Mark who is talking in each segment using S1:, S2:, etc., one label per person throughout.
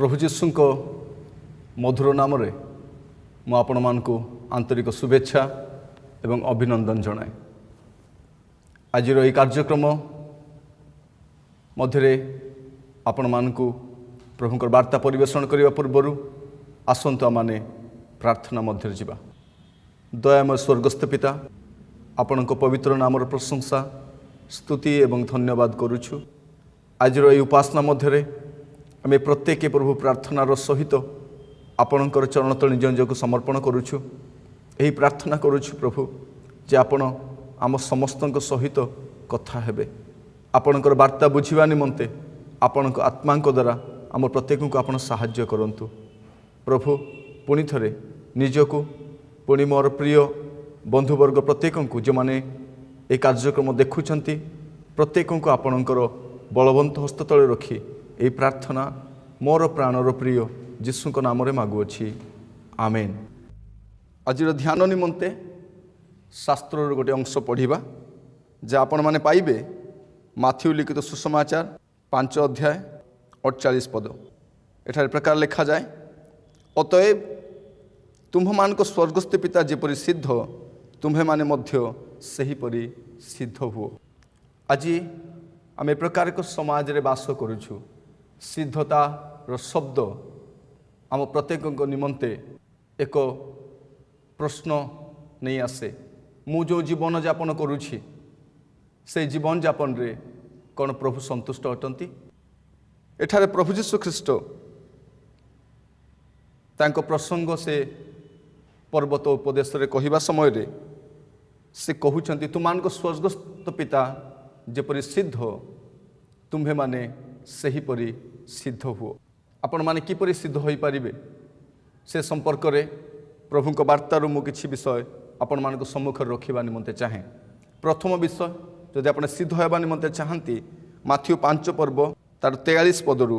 S1: ପ୍ରଭୁ ଯୀଶୁଙ୍କ ମଧୁର ନାମରେ ମୁଁ ଆପଣମାନଙ୍କୁ ଆନ୍ତରିକ ଶୁଭେଚ୍ଛା ଏବଂ ଅଭିନନ୍ଦନ ଜଣାଏ। ଆଜିର ଏହି କାର୍ଯ୍ୟକ୍ରମ ମଧ୍ୟରେ ଆପଣମାନଙ୍କୁ ପ୍ରଭୁଙ୍କର ବାର୍ତ୍ତା ପରିବେଷଣ କରିବା ପୂର୍ବରୁ ଆସନ୍ତୁ ଆମମାନେ ପ୍ରାର୍ଥନା ମଧ୍ୟରେ ଯିବା। ଦୟାମୟ ସ୍ୱର୍ଗସ୍ଥ ପିତା, ଆପଣଙ୍କ ପବିତ୍ର ନାମର ପ୍ରଶଂସା, ସ୍ତୁତି ଏବଂ ଧନ୍ୟବାଦ କରୁଛୁ। ଆଜିର ଏହି ଉପାସନା ମଧ୍ୟରେ ଆମେ ପ୍ରତ୍ୟେକ ପ୍ରଭୁ ପ୍ରାର୍ଥନାର ସହିତ ଆପଣଙ୍କର ଚରଣ ତଳେ ନିଜ ନିଜକୁ ସମର୍ପଣ କରୁଛୁ। ଏହି ପ୍ରାର୍ଥନା କରୁଛୁ ପ୍ରଭୁ ଯେ ଆପଣ ଆମ ସମସ୍ତଙ୍କ ସହିତ କଥା ହେବେ। ଆପଣଙ୍କର ବାର୍ତ୍ତା ବୁଝିବା ନିମନ୍ତେ ଆପଣଙ୍କ ଆତ୍ମାଙ୍କ ଦ୍ୱାରା ଆମ ପ୍ରତ୍ୟେକଙ୍କୁ ଆପଣ ସାହାଯ୍ୟ କରନ୍ତୁ। ପ୍ରଭୁ, ପୁଣି ଥରେ ନିଜକୁ, ପୁଣି ମୋର ପ୍ରିୟ ବନ୍ଧୁବର୍ଗ ପ୍ରତ୍ୟେକଙ୍କୁ, ଯେଉଁମାନେ ଏହି କାର୍ଯ୍ୟକ୍ରମ ଦେଖୁଛନ୍ତି, ପ୍ରତ୍ୟେକଙ୍କୁ ଆପଣଙ୍କର ବଳବନ୍ତ ହସ୍ତ ତଳେ ରଖି ଏହି ପ୍ରାର୍ଥନା ମୋର ପ୍ରାଣର ପ୍ରିୟ ଯୀଶୁଙ୍କ ନାମରେ ମାଗୁଅଛି, ଆମେନ୍। ଆଜିର ଧ୍ୟାନ ନିମନ୍ତେ ଶାସ୍ତ୍ରର ଗୋଟିଏ ଅଂଶ ପଢ଼ିବା, ଯାହା ଆପଣମାନେ ପାଇବେ ମାଥିଉ ଲିଖିତ ସୁସମାଚାର 5 ଅଧ୍ୟାୟ 48 ପଦ। ଏଠାରେ ପ୍ରକାର ଲେଖାଯାଏ, "ଅତଏବ ତୁମ୍ଭମାନଙ୍କ ସ୍ୱର୍ଗସ୍ଥ ପିତା ଯେପରି ସିଦ୍ଧ, ତୁମ୍ଭେମାନେ ମଧ୍ୟ ସେହିପରି ସିଦ୍ଧ ହୁଅ।" ଆଜି ଆମେ ପ୍ରକାର ଏକ ସମାଜରେ ବାସ କରୁଛୁ। ସିଦ୍ଧତାର ଶବ୍ଦ ଆମ ପ୍ରତ୍ୟେକଙ୍କ ନିମନ୍ତେ ଏକ ପ୍ରଶ୍ନ ନେଇ ଆସେ। ମୁଁ ଯେଉଁ ଜୀବନଯାପନ କରୁଛି, ସେଇ ଜୀବନଯାପନରେ କ'ଣ ପ୍ରଭୁ ସନ୍ତୁଷ୍ଟ ଅଟନ୍ତି? ଏଠାରେ ପ୍ରଭୁ ଯୀଶୁ ଖ୍ରୀଷ୍ଟ ତାଙ୍କ ପ୍ରସଙ୍ଗ ସେ ପର୍ବତ ଉପଦେଶରେ କହିବା ସମୟରେ ସେ କହୁଛନ୍ତି, ତୁମମାନଙ୍କ ସ୍ୱର୍ଗସ୍ଥ ପିତା ଯେପରି ସିଦ୍ଧ, ତୁମ୍ଭେମାନେ ସେହିପରି ସିଦ୍ଧ ହୁଅ। ଆପଣମାନେ କିପରି ସିଦ୍ଧ ହୋଇପାରିବେ, ସେ ସମ୍ପର୍କରେ ପ୍ରଭୁଙ୍କ ବାର୍ତ୍ତାରୁ ମୁଁ କିଛି ବିଷୟ ଆପଣମାନଙ୍କ ସମ୍ମୁଖରେ ରଖିବା ନିମନ୍ତେ ଚାହେଁ। ପ୍ରଥମ ବିଷୟ, ଯଦି ଆପଣ ସିଦ୍ଧ ହେବା ନିମନ୍ତେ ଚାହାନ୍ତି, ମାଥିଉ 5 ପର୍ବ ତାର 43 ପଦରୁ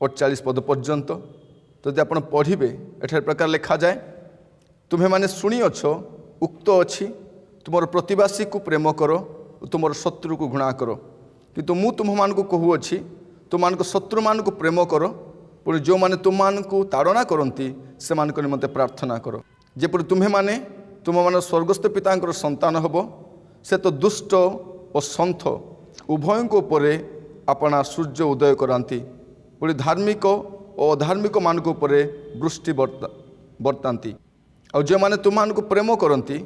S1: 48 ପଦ ପର୍ଯ୍ୟନ୍ତ ଯଦି ଆପଣ ପଢ଼ିବେ, ଏଠାରେ ପ୍ରକାର ଲେଖାଯାଏ, "ତୁମ୍ଭେମାନେ ଶୁଣିଅଛ, ଉକ୍ତ ଅଛି, ତୁମର ପ୍ରତିବାସୀକୁ ପ୍ରେମ କର ଓ ତୁମର ଶତ୍ରୁକୁ ଘୃଣା କର। କିନ୍ତୁ ମୁଁ ତୁମ୍ଭମାନଙ୍କୁ କହୁଅଛି, ତୁମମାନଙ୍କ ଶତ୍ରୁମାନଙ୍କୁ ପ୍ରେମ କର, ପୁଣି ଯେଉଁମାନେ ତୁମମାନଙ୍କୁ ତାଡ଼ନା କରନ୍ତି, ସେମାନଙ୍କ ନିମନ୍ତେ ପ୍ରାର୍ଥନା କର। ଯେପରି ତୁମ୍ଭେମାନେ ତୁମମାନଙ୍କ ସ୍ୱର୍ଗସ୍ଥ ପିତାଙ୍କର ସନ୍ତାନ ହେବ। ସେ ତ ଦୁଷ୍ଟ ଓ ସନ୍ଥ ଉଭୟଙ୍କ ଉପରେ ଆପଣା ସୂର୍ଯ୍ୟ ଉଦୟ କରାନ୍ତି, ପୁଣି ଧାର୍ମିକ ଓ ଅଧାର୍ମିକମାନଙ୍କ ଉପରେ ବୃଷ୍ଟି ବର୍ତ୍ତାନ୍ତି। ଆଉ ଯେଉଁମାନେ ତୁମମାନଙ୍କୁ ପ୍ରେମ କରନ୍ତି,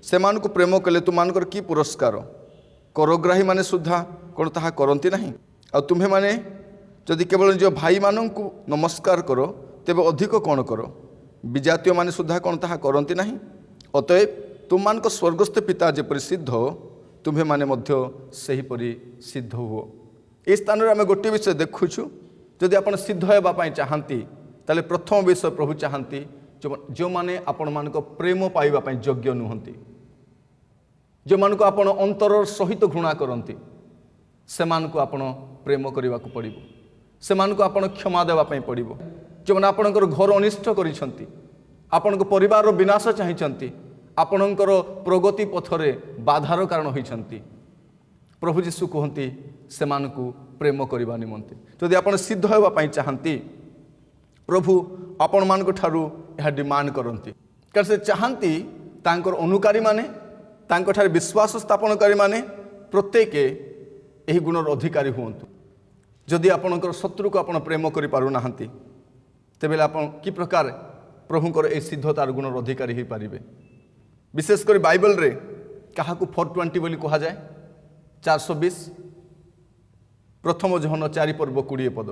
S1: ସେମାନଙ୍କୁ ପ୍ରେମ କଲେ ତୁମମାନଙ୍କର କି ପୁରସ୍କାର? କରଗ୍ରାହୀମାନେ ସୁଦ୍ଧା କ'ଣ ତାହା କରନ୍ତି ନାହିଁ? ଆଉ ତୁମ୍ଭେମାନେ ଯଦି କେବଳ ନିଜ ଭାଇମାନଙ୍କୁ ନମସ୍କାର କର, ତେବେ ଅଧିକ କ'ଣ କର? ବିଜାତୀୟମାନେ ସୁଦ୍ଧା କ'ଣ ତାହା କରନ୍ତି ନାହିଁ? ଅତଏବ ତୁମମାନଙ୍କ ସ୍ୱର୍ଗସ୍ଥ ପିତା ଯେପରି ସିଦ୍ଧ, ତୁମ୍ଭେମାନେ ମଧ୍ୟ ସେହିପରି ସିଦ୍ଧ ହୁଅ।" ଏହି ସ୍ଥାନରେ ଆମେ ଗୋଟିଏ ବିଷୟ ଦେଖୁଛୁ। ଯଦି ଆପଣ ସିଦ୍ଧ ହେବା ପାଇଁ ଚାହାନ୍ତି, ତାହେଲେ ପ୍ରଥମ ବିଷୟ ପ୍ରଭୁ ଚାହାନ୍ତି, ଯେଉଁମାନେ ଆପଣମାନଙ୍କ ପ୍ରେମ ପାଇବା ପାଇଁ ଯୋଗ୍ୟ ନୁହନ୍ତି, ଯେଉଁମାନଙ୍କୁ ଆପଣ ଅନ୍ତର ସହିତ ଘୃଣା କରନ୍ତି, ସେମାନଙ୍କୁ ଆପଣ ପ୍ରେମ କରିବାକୁ ପଡ଼ିବ। ସେମାନଙ୍କୁ ଆପଣ କ୍ଷମା ଦେବା ପାଇଁ ପଡ଼ିବ। ଯେଉଁମାନେ ଆପଣଙ୍କର ଘର ଅନିଷ୍ଟ କରିଛନ୍ତି, ଆପଣଙ୍କ ପରିବାରର ବିନାଶ ଚାହିଁଛନ୍ତି, ଆପଣଙ୍କର ପ୍ରଗତି ପଥରେ ବାଧାର କାରଣ ହୋଇଛନ୍ତି, ପ୍ରଭୁ ଯୀଶୁ କୁହନ୍ତି ସେମାନଙ୍କୁ ପ୍ରେମ କରିବା ନିମନ୍ତେ। ଯଦି ଆପଣ ସିଦ୍ଧ ହେବା ପାଇଁ ଚାହାନ୍ତି, ପ୍ରଭୁ ଆପଣମାନଙ୍କ ଠାରୁ ଏହା ଡିମାଣ୍ଡ କରନ୍ତି। କାରଣ ସେ ଚାହାନ୍ତି ତାଙ୍କର ଅନୁକାରୀମାନେ, ତାଙ୍କଠାରେ ବିଶ୍ୱାସ ସ୍ଥାପନକାରୀମାନେ ପ୍ରତ୍ୟେକ ଏହି ଗୁଣର ଅଧିକାରୀ ହୁଅନ୍ତୁ। ଯଦି ଆପଣଙ୍କର ଶତ୍ରୁକୁ ଆପଣ ପ୍ରେମ କରିପାରୁନାହାନ୍ତି, ତେବେ ଆପଣ କି ପ୍ରକାର ପ୍ରଭୁଙ୍କର ଏହି ସିଦ୍ଧତାର ଗୁଣର ଅଧିକାରୀ ହୋଇପାରିବେ? ବିଶେଷ କରି ବାଇବଲରେ କାହାକୁ 420 ବୋଲି କୁହାଯାଏ? 420। ପ୍ରଥମ ଯୋହନ 4 ପର୍ବ 20 ପଦ,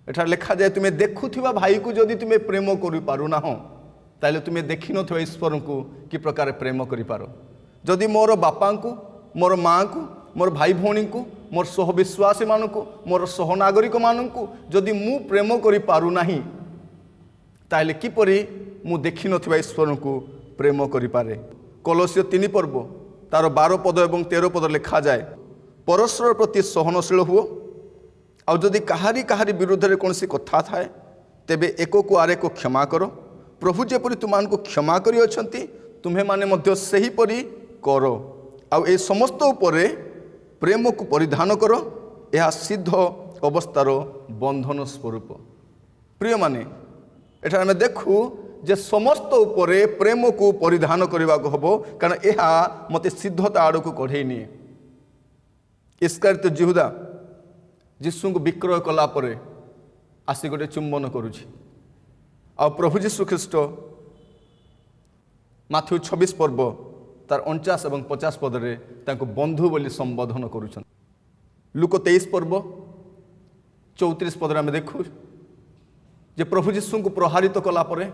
S1: ଏଠାରେ ଲେଖାଯାଏ, "ତୁମେ ଦେଖୁଥିବା ଭାଇକୁ ଯଦି ତୁମେ ପ୍ରେମ କରିପାରୁନାହଁ, ତାହେଲେ ତୁମେ ଦେଖିନଥିବା ଈଶ୍ୱରଙ୍କୁ କି ପ୍ରକାର ପ୍ରେମ କରିପାର?" ଯଦି ମୋର ବାପାଙ୍କୁ, ମୋର ମାଆଙ୍କୁ, ମୋର ଭାଇ ଭଉଣୀଙ୍କୁ, ମୋର ସହବିଶ୍ୱାସୀମାନଙ୍କୁ, ମୋର ସହନାଗରିକମାନଙ୍କୁ ଯଦି ମୁଁ ପ୍ରେମ କରିପାରୁନାହିଁ, ତାହେଲେ କିପରି ମୁଁ ଦେଖିନଥିବା ଈଶ୍ୱରଙ୍କୁ ପ୍ରେମ କରିପାରେ? କଲସୀୟ 3 ପର୍ବ ତାର 12 ପଦ ଏବଂ 13 ପଦ ଲେଖାଯାଏ, "ପରସ୍ପର ପ୍ରତି ସହନଶୀଳ ହୁଅ, ଆଉ ଯଦି କାହାରି କାହାରି ବିରୁଦ୍ଧରେ କୌଣସି କଥା ଥାଏ, ତେବେ ଏକକୁ ଆରେକ କ୍ଷମା କର। ପ୍ରଭୁ ଯେପରି ତୁମମାନଙ୍କୁ କ୍ଷମା କରିଅଛନ୍ତି, ତୁମ୍ଭେମାନେ ମଧ୍ୟ ସେହିପରି କର। ଆଉ ଏ ସମସ୍ତ ଉପରେ ପ୍ରେମକୁ ପରିଧାନ କର, ଏହା ସିଦ୍ଧ ଅବସ୍ଥାର ବନ୍ଧନ ସ୍ୱରୂପ। ପ୍ରିୟମାନେ, ଏଠାରେ ଆମେ ଦେଖୁ ଯେ ସମସ୍ତ ଉପରେ ପ୍ରେମକୁ ପରିଧାନ କରିବାକୁ ହେବ, କାରଣ ଏହା ମୋତେ ସିଦ୍ଧତା ଆଡ଼କୁ କଢ଼େଇ ନିଏ। ଇସ୍କାରିତ ଜିହୁଦା ଯୀଶୁଙ୍କୁ ବିକ୍ରୟ କଲା ପରେ ଆସି ଗୋଟେ ଚୁମ୍ବନ କରୁଛି। ଆଉ ପ୍ରଭୁ ଯୀଶୁ ଖ୍ରୀଷ୍ଟ ମାଥ୍ୟୁ 26 ପର୍ବ ତାର 49 ଏବଂ 50 ପଦରେ ତାଙ୍କୁ ବନ୍ଧୁ ବୋଲି ସମ୍ବୋଧନ କରୁଛନ୍ତି। ଲୂକ 23 ପର୍ବ 34 ପଦରେ ଆମେ ଦେଖୁ ଯେ ପ୍ରଭୁ ଯୀଶୁଙ୍କୁ ପ୍ରହାରିତ କଲା ପରେ,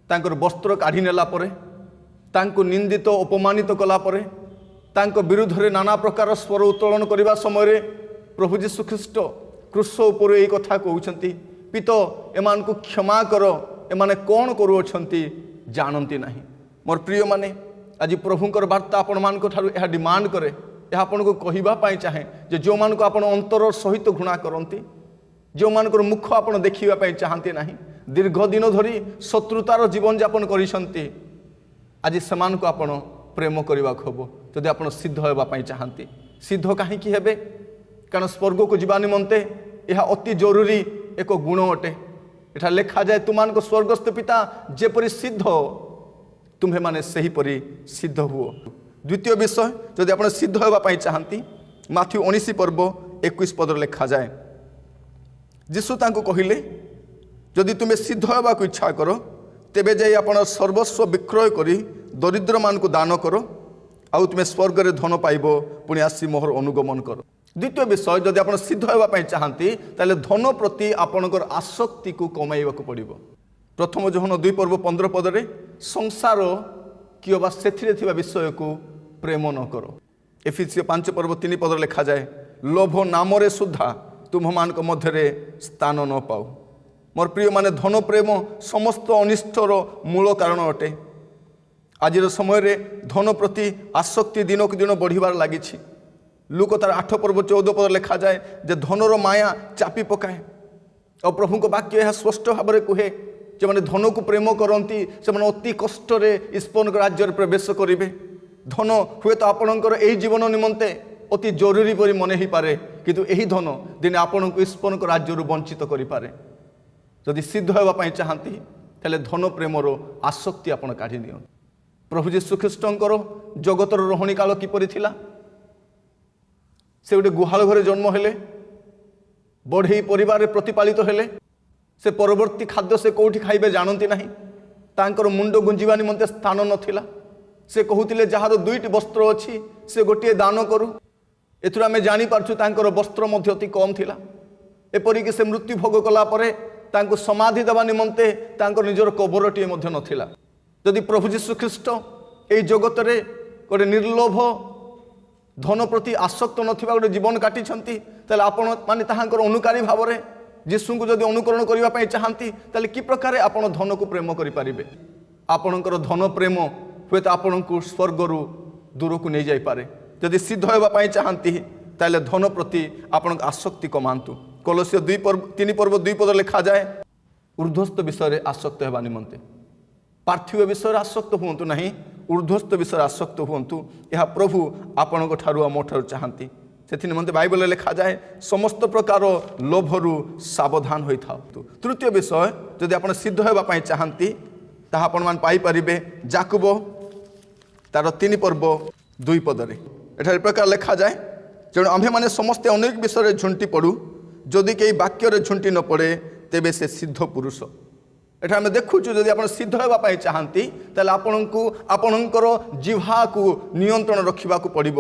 S1: ତାଙ୍କର ବସ୍ତ୍ର କାଢ଼ି ନେଲା ପରେ, ତାଙ୍କୁ ନିନ୍ଦିତ ଅପମାନିତ କଲା ପରେ, ତାଙ୍କ ବିରୁଦ୍ଧରେ ନାନା ପ୍ରକାର ସ୍ୱର ଉତ୍ତୋଳନ କରିବା ସମୟରେ ପ୍ରଭୁ ଯୀଶୁ ଖ୍ରୀଷ୍ଟ କ୍ରୁଶ ଉପରୁ ଏଇ କଥା କହୁଛନ୍ତି, ପିତ, ଏମାନଙ୍କୁ କ୍ଷମା କର, ଏମାନେ କ'ଣ କରୁଅଛନ୍ତି ଜାଣନ୍ତି ନାହିଁ। ମୋର ପ୍ରିୟମାନେ, ଆଜି ପ୍ରଭୁଙ୍କର ବାର୍ତ୍ତା ଆପଣମାନଙ୍କ ଠାରୁ ଏହା ଡିମାଣ୍ଡ କରେ, ଏହା ଆପଣଙ୍କୁ କହିବା ପାଇଁ ଚାହେଁ ଯେ ଯେଉଁମାନଙ୍କୁ ଆପଣ ଅନ୍ତର ସହିତ ଘୃଣା କରନ୍ତି, ଯେଉଁମାନଙ୍କର ମୁଖ ଆପଣ ଦେଖିବା ପାଇଁ ଚାହାନ୍ତି ନାହିଁ, ଦୀର୍ଘ ଦିନ ଧରି ଶତ୍ରୁତାର ଜୀବନଯାପନ କରିଛନ୍ତି, ଆଜି ସେମାନଙ୍କୁ ଆପଣ ପ୍ରେମ କରିବାକୁ ହେବ ଯଦି ଆପଣ ସିଦ୍ଧ ହେବା ପାଇଁ ଚାହାନ୍ତି। ସିଦ୍ଧ କାହିଁକି ହେବେ? କାରଣ ସ୍ୱର୍ଗକୁ ଯିବା ନିମନ୍ତେ ଏହା ଅତି ଜରୁରୀ ଏକ ଗୁଣ ଅଟେ। ଏଠାରେ ଲେଖାଯାଏ, ତୁମମାନଙ୍କ ସ୍ୱର୍ଗସ୍ଥ ପିତା ଯେପରି ସିଦ୍ଧ, ତୁମ୍ଭେମାନେ ସେହିପରି ସିଦ୍ଧ ହୁଅ। ଦ୍ୱିତୀୟ ବିଷୟ, ଯଦି ଆପଣ ସିଦ୍ଧ ହେବା ପାଇଁ ଚାହାନ୍ତି, ମାଥ୍ୟୁ 19 ପର୍ବ 21 ପଦରେ ଲେଖାଯାଏ, ଯୀଶୁ ତାଙ୍କୁ କହିଲେ, ଯଦି ତୁମେ ସିଦ୍ଧ ହେବାକୁ ଇଚ୍ଛା କର, ତେବେ ଯାଇ ଆପଣ ସର୍ବସ୍ୱ ବିକ୍ରୟ କରି ଦରିଦ୍ରମାନଙ୍କୁ ଦାନ କର, ଆଉ ତୁମେ ସ୍ୱର୍ଗରେ ଧନ ପାଇବ, ପୁଣି ଆସି ମୋହର ଅନୁଗମନ କର। ଦ୍ୱିତୀୟ ବିଷୟ, ଯଦି ଆପଣ ସିଦ୍ଧ ହେବା ପାଇଁ ଚାହାନ୍ତି, ତାହେଲେ ଧନ ପ୍ରତି ଆପଣଙ୍କର ଆସକ୍ତିକୁ କମାଇବାକୁ ପଡ଼ିବ। ପ୍ରଥମ ଯୋହନ 2 ପର୍ବ 15 ପଦରେ, ସଂସାର କିମ୍ବା ସେଥିରେ ଥିବା ବିଷୟକୁ ପ୍ରେମ ନ କର। ଏଫିସୀୟ 5 ପର୍ବ 3 ପଦରେ ଲେଖାଯାଏ, ଲୋଭ ନାମରେ ସୁଦ୍ଧା ତୁମ୍ଭମାନଙ୍କ ମଧ୍ୟରେ ସ୍ଥାନ ନ ପାଉ। ମୋର ପ୍ରିୟମାନେ, ଧନ ପ୍ରେମ ସମସ୍ତ ଅନିଷ୍ଟର ମୂଳ କାରଣ ଅଟେ। ଆଜିର ସମୟରେ ଧନ ପ୍ରତି ଆସକ୍ତି ଦିନକୁ ଦିନ ବଢ଼ିବାରେ ଲାଗିଛି। ଲୂକ ତାର 8 ପର୍ବ 14 ପଦ ଲେଖାଯାଏ ଯେ ଧନର ମାୟା ଚାପି ପକାଏ। ଆଉ ପ୍ରଭୁଙ୍କ ବାକ୍ୟ ଏହା ସ୍ପଷ୍ଟ ଭାବରେ କୁହେ, ଯେଉଁମାନେ ଧନକୁ ପ୍ରେମ କରନ୍ତି ସେମାନେ ଅତି କଷ୍ଟରେ ଈଶ୍ୱରଙ୍କ ରାଜ୍ୟରେ ପ୍ରବେଶ କରିବେ। ଧନ ହୁଏତ ଆପଣଙ୍କର ଏହି ଜୀବନ ନିମନ୍ତେ ଅତି ଜରୁରୀ ପରି ମନେ ହୋଇପାରେ, କିନ୍ତୁ ଏହି ଧନ ଦିନେ ଆପଣଙ୍କୁ ଈଶ୍ୱରଙ୍କ ରାଜ୍ୟରୁ ବଞ୍ଚିତ କରିପାରେ। ଯଦି ସିଦ୍ଧ ହେବା ପାଇଁ ଚାହାନ୍ତି, ତାହେଲେ ଧନ ପ୍ରେମର ଆସକ୍ତି ଆପଣ କାଢ଼ି ନିଅନ୍ତୁ। ପ୍ରଭୁ ଯୀଶୁ ଖ୍ରୀଷ୍ଟଙ୍କର ଜଗତର ରହଣି କାଳ କିପରି ଥିଲା? ସେ ଗୋଟେ ଗୁହାଳ ଘରେ ଜନ୍ମ ହେଲେ, ବଢ଼େଇ ପରିବାରରେ ପ୍ରତିପାଳିତ ହେଲେ। ସେ ପରବର୍ତ୍ତୀ ଖାଦ୍ୟ ସେ କେଉଁଠି ଖାଇବେ ଜାଣନ୍ତି ନାହିଁ। ତାଙ୍କର ମୁଣ୍ଡ ଗୁଞ୍ଜିବା ନିମନ୍ତେ ସ୍ଥାନ ନଥିଲା। ସେ କହୁଥିଲେ, ଯାହାର 2ଟି ବସ୍ତ୍ର ଅଛି ସେ ଗୋଟିଏ ଦାନ କରୁ। ଏଥିରୁ ଆମେ ଜାଣିପାରୁଛୁ ତାଙ୍କର ବସ୍ତ୍ର ମଧ୍ୟ ଅତି କମ୍ ଥିଲା। ଏପରିକି ସେ ମୃତ୍ୟୁ ଭୋଗ କଲା ପରେ ତାଙ୍କୁ ସମାଧି ଦେବା ନିମନ୍ତେ ତାଙ୍କର ନିଜର କବରଟିଏ ମଧ୍ୟ ନଥିଲା। ଯଦି ପ୍ରଭୁ ଯୀଶୁ ଖ୍ରୀଷ୍ଟ ଏଇ ଜଗତରେ ଗୋଟେ ନିର୍ଲୋଭ, ଧନ ପ୍ରତି ଆସକ୍ତ ନଥିବା ଗୋଟେ ଜୀବନ କାଟିଛନ୍ତି, ତାହେଲେ ଆପଣ ମାନେ ତାହାଙ୍କର ଅନୁକାରୀ ଭାବରେ ଯୀଶୁଙ୍କୁ ଯଦି ଅନୁକରଣ କରିବା ପାଇଁ ଚାହାନ୍ତି, ତାହେଲେ କି ପ୍ରକାରେ ଆପଣ ଧନକୁ ପ୍ରେମ କରିପାରିବେ? ଆପଣଙ୍କର ଧନ ପ୍ରେମ ହୁଏତ ଆପଣଙ୍କୁ ସ୍ୱର୍ଗରୁ ଦୂରକୁ ନେଇଯାଇପାରେ। ଯଦି ସିଦ୍ଧ ହେବା ପାଇଁ ଚାହାନ୍ତି, ତାହେଲେ ଧନ ପ୍ରତି ଆପଣଙ୍କ ଆସକ୍ତି କମାନ୍ତୁ। କଲସୀୟ 2 ପର୍ବ 3 ପର୍ବ 2 ପଦ ଲେଖାଯାଏ, ଉର୍ଦ୍ଧ୍ୱସ୍ଥ ବିଷୟରେ ଆସକ୍ତ ହେବା ନିମନ୍ତେ ପାର୍ଥିବ ବିଷୟରେ ଆସକ୍ତ ହୁଅନ୍ତୁ ନାହିଁ, ଉର୍ଦ୍ଧ୍ୱସ୍ଥ ବିଷୟରେ ଆସକ୍ତ ହୁଅନ୍ତୁ। ଏହା ପ୍ରଭୁ ଆପଣଙ୍କ ଠାରୁ ଆଉ ମୋ ଠାରୁ ଚାହାନ୍ତି। ସେଥି ନିମନ୍ତେ ବାଇବଲରେ ଲେଖାଯାଏ, ସମସ୍ତ ପ୍ରକାର ଲୋଭରୁ ସାବଧାନ ହୋଇଥାନ୍ତୁ। ତୃତୀୟ ବିଷୟ, ଯଦି ଆପଣ ସିଦ୍ଧ ହେବା ପାଇଁ ଚାହାନ୍ତି, ତାହା ଆପଣମାନେ ପାଇପାରିବେ ଯାକୁବ ତାର 3 ପର୍ବ 2 ପଦରେ। ଏଠାରେ ପ୍ରକାର ଲେଖାଯାଏ, ତେଣୁ ଆମ୍ଭେମାନେ ସମସ୍ତେ ଅନେକ ବିଷୟରେ ଝୁଣ୍ଟି ପଡ଼ୁ, ଯଦି କେହି ବାକ୍ୟରେ ଝୁଣ୍ଟି ନ ପଡ଼େ ତେବେ ସେ ସିଦ୍ଧ ପୁରୁଷ। ଏଠାରେ ଆମେ ଦେଖୁଛୁ, ଯଦି ଆପଣ ସିଦ୍ଧ ହେବା ପାଇଁ ଚାହାନ୍ତି, ତାହେଲେ ଆପଣଙ୍କୁ ଆପଣଙ୍କର ଜିହ୍ବାକୁ ନିୟନ୍ତ୍ରଣ ରଖିବାକୁ ପଡ଼ିବ।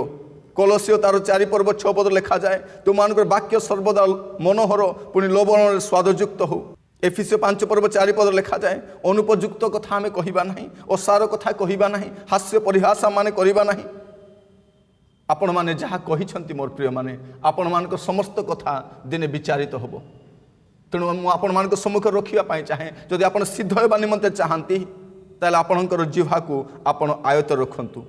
S1: କଲସୀୟ ତାର 4 ପର୍ବ 6 ପଦ ଲେଖାଯାଏ, ତୁମମାନଙ୍କର ବାକ୍ୟ ସର୍ବଦା ମନୋହର ପୁଣି ଲବଣରେ ସ୍ୱାଦଯୁକ୍ତ ହଉ। ଏଫିସୀୟ 5 ପର୍ବ 4 ପଦ ଲେଖାଯାଏ, ଅନୁପଯୁକ୍ତ କଥା ଆମେ କହିବା ନାହିଁ, ଅସାର କଥା କହିବା ନାହିଁ, ହାସ୍ୟ ପରିହାସ ମାନେ କରିବା ନାହିଁ। ଆପଣମାନେ ଯାହା କହିଛନ୍ତି ମୋର ପ୍ରିୟମାନେ, ଆପଣମାନଙ୍କ ସମସ୍ତ କଥା ଦିନେ ବିଚାରିତ ହେବ। ତେଣୁ ମୁଁ ଆପଣମାନଙ୍କ ସମ୍ମୁଖରେ ରଖିବା ପାଇଁ ଚାହେଁ, ଯଦି ଆପଣ ସିଦ୍ଧ ହେବା ନିମନ୍ତେ ଚାହାନ୍ତି, ତାହେଲେ ଆପଣଙ୍କର ଜିହ୍ବାକୁ ଆପଣ ଆୟତ୍ତ ରଖନ୍ତୁ।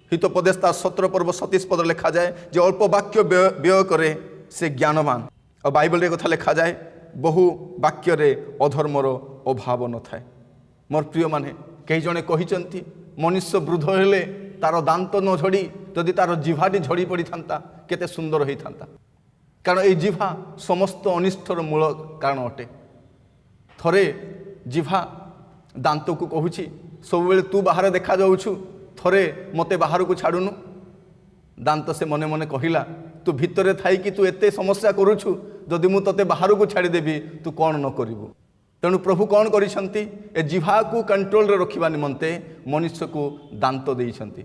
S1: ହିତୋପଦେଶ ତାର 17 ପର୍ବ 27 ପଦ ଲେଖାଯାଏ ଯେ ଅଳ୍ପ ବାକ୍ୟ ବ୍ୟୟ କରେ ସେ ଜ୍ଞାନବାନ। ଆଉ ବାଇବଲରେ କଥା ଲେଖାଯାଏ, ବହୁ ବାକ୍ୟରେ ଅଧର୍ମର ଅଭାବ ନଥାଏ। ମୋର ପ୍ରିୟମାନେ, କେହି ଜଣେ କହିଛନ୍ତି, ମନୁଷ୍ୟ ବୃଦ୍ଧ ହେଲେ ତାର ଦାନ୍ତ ନ ଝଡ଼ି ଯଦି ତାର ଜିହ୍ବାଟି ଝଡ଼ି ପଡ଼ିଥାନ୍ତା କେତେ ସୁନ୍ଦର ହେଇଥାନ୍ତା। କାରଣ ଏଇ ଜିଭା ସମସ୍ତ ଅନିଷ୍ଟର ମୂଳ କାରଣ ଅଟେ। ଥରେ ଜିଭା ଦାନ୍ତକୁ କହୁଛି, ସବୁବେଳେ ତୁ ବାହାରେ ଦେଖାଯାଉଛୁ, ଥରେ ମୋତେ ବାହାରକୁ ଛାଡ଼ୁନୁ। ଦାନ୍ତ ସେ ମନେ ମନେ କହିଲା, ତୁ ଭିତରେ ଥାଇକି ତୁ ଏତେ ସମସ୍ୟା କରୁଛୁ, ଯଦି ମୁଁ ତୋତେ ବାହାରକୁ ଛାଡ଼ିଦେବି ତୁ କ'ଣ ନ କରିବୁ। ତେଣୁ ପ୍ରଭୁ କ'ଣ କରିଛନ୍ତି, ଏ ଜିଭାକୁ କଣ୍ଟ୍ରୋଲରେ ରଖିବା ନିମନ୍ତେ ମନୁଷ୍ୟକୁ ଦାନ୍ତ ଦେଇଛନ୍ତି।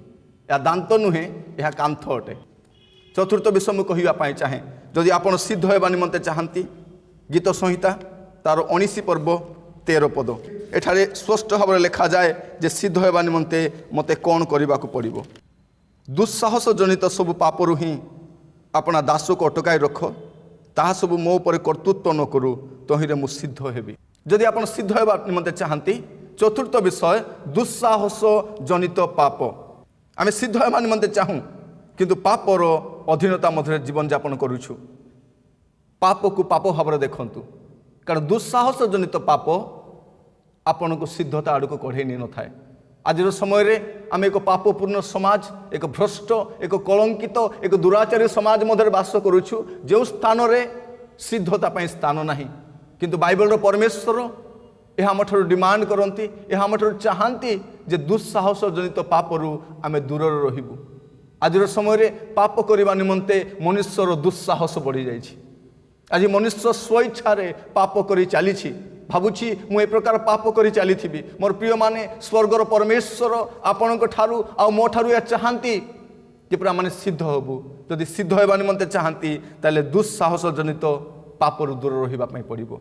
S1: ଏହା ଦାନ୍ତ ନୁହେଁ, ଏହା କାନ୍ଥ ଅଟେ। ଚତୁର୍ଥ ବିଷୟ ମୁଁ କହିବା ପାଇଁ ଚାହେଁ, ଯଦି ଆପଣ ସିଦ୍ଧ ହେବା ନିମନ୍ତେ ଚାହାନ୍ତି, ଗୀତ ସଂହିତା ତାର 19 ପର୍ବ 13 ପଦ, ଏଠାରେ ସ୍ପଷ୍ଟ ଭାବରେ ଲେଖାଯାଏ ଯେ ସିଦ୍ଧ ହେବା ନିମନ୍ତେ ମୋତେ କ'ଣ କରିବାକୁ ପଡ଼ିବ। ଦୁଃସାହସ ଜନିତ ସବୁ ପାପରୁ ହିଁ ଆପଣା ଦାସକୁ ଅଟକାଇ ରଖ, ତାହା ସବୁ ମୋ ଉପରେ କର୍ତ୍ତୃତ୍ୱ ନ କରୁ, ତହିଁରେ ମୁଁ ସିଦ୍ଧ ହେବି। ଯଦି ଆପଣ ସିଦ୍ଧ ହେବା ନିମନ୍ତେ ଚାହାନ୍ତି, ଚତୁର୍ଥ ବିଷୟ ଦୁଃସାହସ ଜନିତ ପାପ। ଆମେ ସିଦ୍ଧ ହେବା ନିମନ୍ତେ ଚାହୁଁ, କିନ୍ତୁ ପାପର ଅଧୀନତା ମଧ୍ୟରେ ଜୀବନଯାପନ କରୁଛୁ। ପାପକୁ ପାପ ଭାବରେ ଦେଖନ୍ତୁ, କାରଣ ଦୁଃସାହସ ଜନିତ ପାପ ଆପଣଙ୍କୁ ସିଦ୍ଧତା ଆଡ଼କୁ କଢ଼େଇ ନେଇନଥାଏ। ଆଜିର ସମୟରେ ଆମେ ଏକ ପାପପୂର୍ଣ୍ଣ ସମାଜ, ଏକ ଭ୍ରଷ୍ଟ, ଏକ କଳଙ୍କିତ, ଏକ ଦୁରାଚାରୀ ସମାଜ ମଧ୍ୟରେ ବାସ କରୁଛୁ, ଯେଉଁ ସ୍ଥାନରେ ସିଦ୍ଧତା ପାଇଁ ସ୍ଥାନ ନାହିଁ। କିନ୍ତୁ ବାଇବଲର ପରମେଶ୍ୱର ଏହା ଆମଠାରୁ ଡିମାଣ୍ଡ କରନ୍ତି, ଏହା ଆମଠାରୁ ଚାହାନ୍ତି ଯେ ଦୁଃସାହସ ଜନିତ ପାପରୁ ଆମେ ଦୂରରେ ରହିବୁ। ଆଜିର ସମୟରେ ପାପ କରିବା ନିମନ୍ତେ ମନୁଷ୍ୟର ଦୁଃସାହସ ବଢ଼ିଯାଇଛି। ଆଜି ମନୁଷ୍ୟ ସ୍ୱଇଚ୍ଛାରେ ପାପ କରି ଚାଲିଛି, ଭାବୁଛି ମୁଁ ଏ ପ୍ରକାର ପାପ କରି ଚାଲିଥିବି। ମୋର ପ୍ରିୟମାନେ, ସ୍ୱର୍ଗର ପରମେଶ୍ୱର ଆପଣଙ୍କ ଠାରୁ ଆଉ ମୋ ଠାରୁ ଏହା ଚାହାନ୍ତି ଯେପରି ଆମେ ସିଦ୍ଧ ହେବୁ। ଯଦି ସିଦ୍ଧ ହେବା ନିମନ୍ତେ ଚାହାନ୍ତି, ତାହେଲେ ଦୁଃସାହସ ଜନିତ ପାପରୁ ଦୂର ରହିବା ପାଇଁ ପଡ଼ିବ।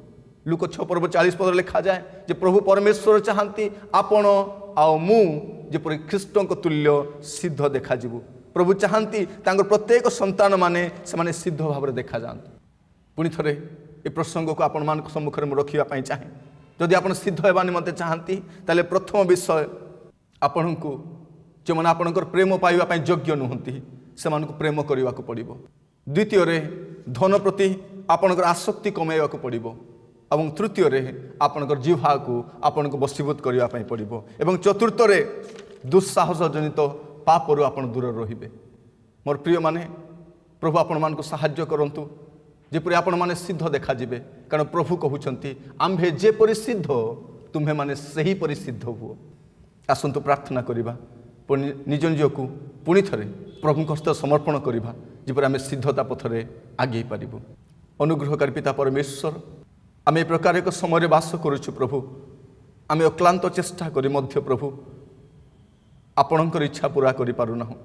S1: ଲୂକ 6 ପର୍ବ 40 ପଦରେ ଲେଖାଯାଏ ଯେ ପ୍ରଭୁ ପରମେଶ୍ୱର ଚାହାନ୍ତି ଆପଣ ଆଉ ମୁଁ ଯେପରି ଖ୍ରୀଷ୍ଟଙ୍କ ତୁଲ୍ୟ ସିଦ୍ଧ ଦେଖାଯିବୁ। ପ୍ରଭୁ ଚାହାନ୍ତି ତାଙ୍କର ପ୍ରତ୍ୟେକ ସନ୍ତାନମାନେ ସେମାନେ ସିଦ୍ଧ ଭାବରେ ଦେଖାଯାଆନ୍ତୁ। ପୁଣି ଥରେ ଏ ପ୍ରସଙ୍ଗକୁ ଆପଣମାନଙ୍କ ସମ୍ମୁଖରେ ମୁଁ ରଖିବା ପାଇଁ ଚାହେଁ। ଯଦି ଆପଣ ସିଦ୍ଧ ହେବା ନିମନ୍ତେ ଚାହାନ୍ତି, ତାହେଲେ ପ୍ରଥମ ବିଷୟ, ଆପଣଙ୍କୁ ଯେଉଁମାନେ ଆପଣଙ୍କର ପ୍ରେମ ପାଇବା ପାଇଁ ଯୋଗ୍ୟ ନୁହନ୍ତି ସେମାନଙ୍କୁ ପ୍ରେମ କରିବାକୁ ପଡ଼ିବ। ଦ୍ୱିତୀୟରେ, ଧନ ପ୍ରତି ଆପଣଙ୍କର ଆସକ୍ତି କମାଇବାକୁ ପଡ଼ିବ। ଏବଂ ତୃତୀୟରେ, ଆପଣଙ୍କର ଜିହ୍ବାକୁ ଆପଣଙ୍କୁ ବଶୀଭୂତ କରିବା ପାଇଁ ପଡ଼ିବ। ଏବଂ ଚତୁର୍ଥରେ, ଦୁଃସାହସ ଜନିତ ପାପରୁ ଆପଣ ଦୂରରେ ରହିବେ। ମୋର ପ୍ରିୟମାନେ, ପ୍ରଭୁ ଆପଣମାନଙ୍କୁ ସାହାଯ୍ୟ କରନ୍ତୁ ଯେପରି ଆପଣମାନେ ସିଦ୍ଧ ଦେଖାଯିବେ। କାରଣ ପ୍ରଭୁ କହୁଛନ୍ତି, ଆମ୍ଭେ ଯେପରି ସିଦ୍ଧ ତୁମ୍ଭେମାନେ ସେହିପରି ସିଦ୍ଧ ହୁଅ। ଆସନ୍ତୁ ପ୍ରାର୍ଥନା କରିବା, ପୁଣି ନିଜ ନିଜକୁ ପୁଣି ଥରେ ପ୍ରଭୁଙ୍କ ହସ୍ତ ସମର୍ପଣ କରିବା, ଯେପରି ଆମେ ସିଦ୍ଧତା ପଥରେ ଆଗେଇ ପାରିବୁ। ଅନୁଗ୍ରହକାରୀ ପିତା ପରମେଶ୍ୱର, ଆମେ ଏ ପ୍ରକାର ଏକ ସମୟରେ ବାସ କରୁଛୁ ପ୍ରଭୁ। ଆମେ ଅକ୍ଲାନ୍ତ ଚେଷ୍ଟା କରି ମଧ୍ୟ ପ୍ରଭୁ ଆପଣଙ୍କର ଇଚ୍ଛା ପୁରା କରିପାରୁନାହୁଁ।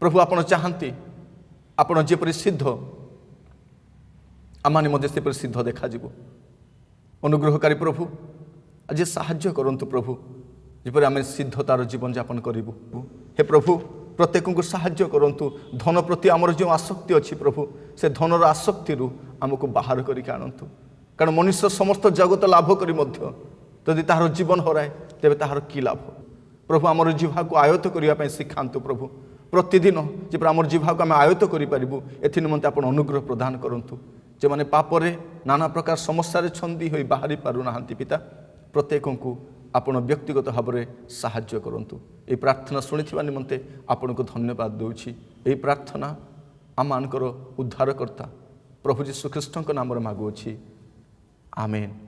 S1: ପ୍ରଭୁ, ଆପଣ ଚାହାନ୍ତି ଆପଣ ଯେପରି ସିଦ୍ଧ ଆମମାନେ ମଧ୍ୟ ସେପରି ସିଦ୍ଧ ଦେଖାଯିବୁ। ଅନୁଗ୍ରହକାରୀ ପ୍ରଭୁ, ଆଜି ସାହାଯ୍ୟ କରନ୍ତୁ ପ୍ରଭୁ, ଯେପରି ଆମେ ସିଦ୍ଧତାର ଜୀବନଯାପନ କରିବୁ। ହେ ପ୍ରଭୁ, ପ୍ରତ୍ୟେକଙ୍କୁ ସାହାଯ୍ୟ କରନ୍ତୁ। ଧନ ପ୍ରତି ଆମର ଯେଉଁ ଆସକ୍ତି ଅଛି ପ୍ରଭୁ, ସେ ଧନର ଆସକ୍ତିରୁ ଆମକୁ ବାହାର କରିକି ଆଣନ୍ତୁ। କାରଣ ମନୁଷ୍ୟ ସମସ୍ତ ଜଗତ ଲାଭ କରି ମଧ୍ୟ ଯଦି ତାହାର ଜୀବନ ହରାଏ, ତେବେ ତାହାର କି ଲାଭ? ପ୍ରଭୁ, ଆମର ଜିହ୍ବାକୁ ଆୟତ୍ତ କରିବା ପାଇଁ ଶିଖାନ୍ତୁ ପ୍ରଭୁ। ପ୍ରତିଦିନ ଯେପରି ଆମର ଜିହ୍ବାକୁ ଆମେ ଆୟତ୍ତ କରିପାରିବୁ, ଏଥି ନିମନ୍ତେ ଆପଣ ଅନୁଗ୍ରହ ପ୍ରଦାନ କରନ୍ତୁ। ଯେଉଁମାନେ ପାପରେ ନାନା ପ୍ରକାର ସମସ୍ୟାରେ ଛନ୍ଦି ହୋଇ ବାହାରି ପାରୁନାହାନ୍ତି ପିତା, ପ୍ରତ୍ୟେକଙ୍କୁ ଆପଣ ବ୍ୟକ୍ତିଗତ ଭାବରେ ସାହାଯ୍ୟ କରନ୍ତୁ। ଏହି ପ୍ରାର୍ଥନା ଶୁଣିଥିବା ନିମନ୍ତେ ଆପଣଙ୍କୁ ଧନ୍ୟବାଦ ଦେଉଛି। ଏହି ପ୍ରାର୍ଥନା ଆମମାନଙ୍କର ଉଦ୍ଧାରକର୍ତ୍ତା ପ୍ରଭୁ ଯୀଶୁ ଖ୍ରୀଷ୍ଟଙ୍କ ନାମରେ ମାଗୁଅଛି, ଆମେନ୍।